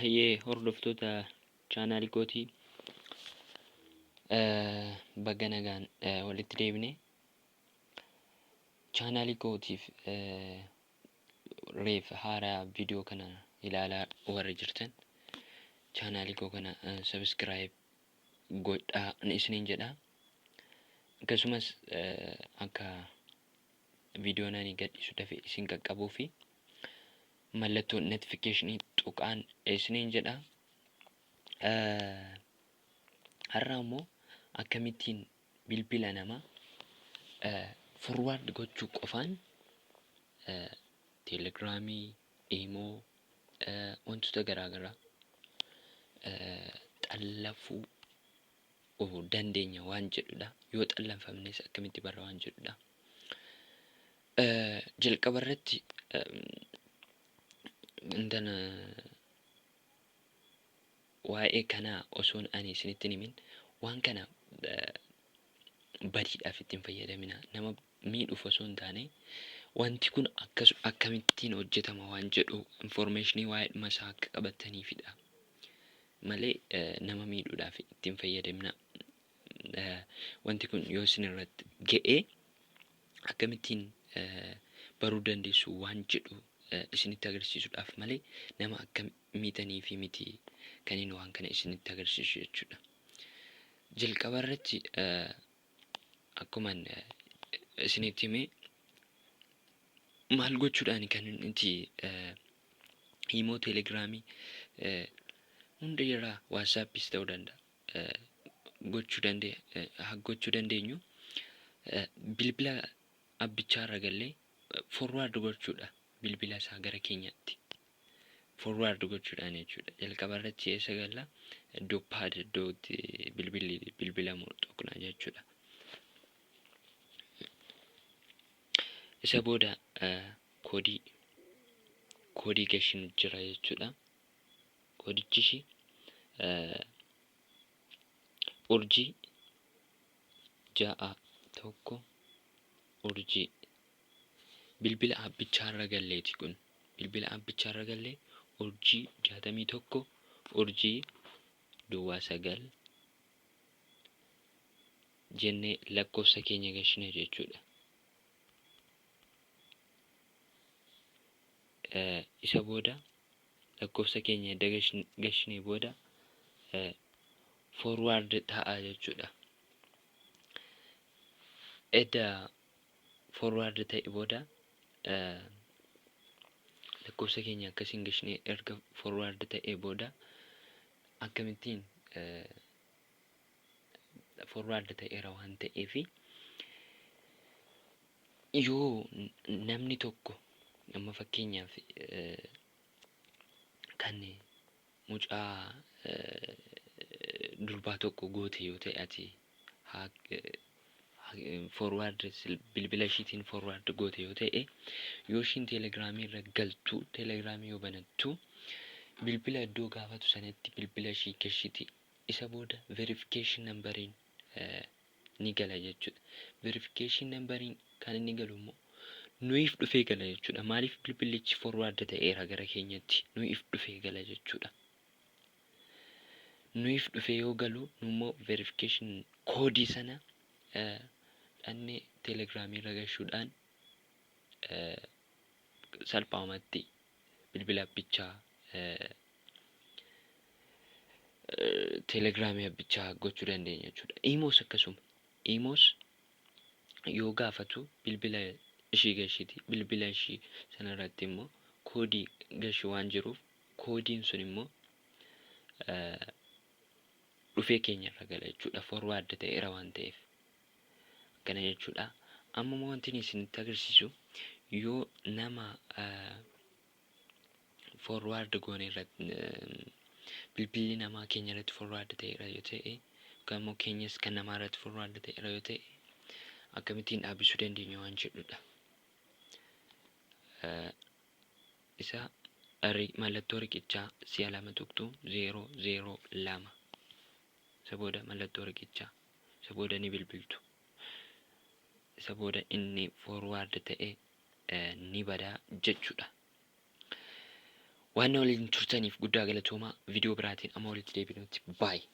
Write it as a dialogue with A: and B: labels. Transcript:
A: Hayyee hordoftoota chaanaalii kootii, baga nagaan walitti deebine. Chaanaalii kootiif reef haaraa viidiyoo kana ilaalaa warri jirtan, chaanaalii koo kana subscribe godhaa isiniin jedha. Akkasumas akka viidiyoon ani gadhiisu dafee isin qaqqabuu fi mallattoo notification tuqaan isiniin jedha. Har'a immoo akkamittiin bilbila namaa forward gochuu qofaan teelegiraamii, iimoo, wantoota garaagaraa xallafuu dandeenya waan jedhudha. Yoo xallafamnes akkamitti barra waan jedhudha. Jalqaba irratti intana waa'ee kanaa osoon ani isinitti hin himin, waan kana badiidhaaf itti hin fayyadamina. Nama miidhuuf osoo hin taane, wanti kun akkasu akkamittiin hojjetama waan jedhu informeeshinii waa'ee dhuma isaa akka qabataniifidha malee nama miidhuudhaaf itti hin fayyadamina. Wanti kun yoo isin irratti ga'ee akkamittiin baruu dandeessu waan jedhu isinitti agarsiisuudhaaf malee nama akka miitaniifi miti kan inni waan kana isinitti agarsiisu jechuudha. Jalqaba irratti akkuman isinitti hime, maal gochuudhaan kan nuti himoo, teelegiraamii, hunda irraa, waatsaappis ta'uu danda'a gochuu dandeenyu, bilbila abbichaa irra gallee forward gochuudha, bilbila isaa gara keenyaatti forward gochuudhaan jechuudha. Jalqaba irratti eessa galla? Iddoo pad, iddoo itti bilbilli bilbilamu tuqna jechuudha. Isa booda koodii gashinu jira jechuudha. Koodichi ishii urjii 6 1 urjii, bilbila abbichaa irra galleeti kun, bilbila abbichaa irra gallee urjii 61 urjii duwwaa 9 jennee lakkoofsa keenya gashina jechuudha. Isa booda lakkoofsa keenya edda gashinee booda forward ta'a jechuudha. Edda forward ta'e booda, lakkoofsa keenya akkasiin gashinee erga forward ta'e booda, akkamittiin forward ta'eera waan ta'eefi, yoo namni tokko amma fakkeenyaaf kan mucaa durbaa tokko goote yoo ta'e, ati forward bilbila ishiitiin forward goote yoo ta'e, yoo ishiin teelegiraamii irra galtu, teelegiraamii yoo banattu, bilbila iddoo gaafatu sanatti bilbila ishii gashiti. Isa booda verification numberiin ni gala jechuudha. Verification numberiin kan inni galu immoo nuyiif dhufee gala jechuudha. Maaliif? Bilbilichi forward ta'eera gara keenyatti, nuyiif dhufee gala jechuudha. Nuyiif dhufee yoo galu, nu immoo verification koodii sana dhannee teelegiraamii irra gashuudhaan salphaamatti bilbila abbichaa, teelegiraamii abbichaa gochuu dandeenya jechuudha. Iimoos akkasuma. Iimoos yoo gaafatu bilbila ishii gashiti. Bilbila ishii sanarratti immoo koodii gashi waan jiruuf, koodiin sun immoo dhufee keenya irra gala jechuudha. Forward ta'eera waan ta'eef. Akkana jechuudha. Amma immoo wanti isinitti agarsiisu, yoo nama forward goone irratti, bilbilli namaa keenya irratti forward ta'eera yoo ta'e, yookaan immoo keenyas kan namaa irratti forward ta'eera yoo ta'e, akkamittiin dhaabbisuu dandeenya waan jedhudha. Isa mallattoo riqichaa si'a lama tuqxu, 0 0 2. Isa booda mallattoo riqichaa, isa booda ni bilbiltu. Isa booda inni forward ta'e ni badaa jechuudha. Waan na waliin turtaniif guddaa galatoomaa. Viidiyoo biraatiin amma walitti deebinutti, baay'ee.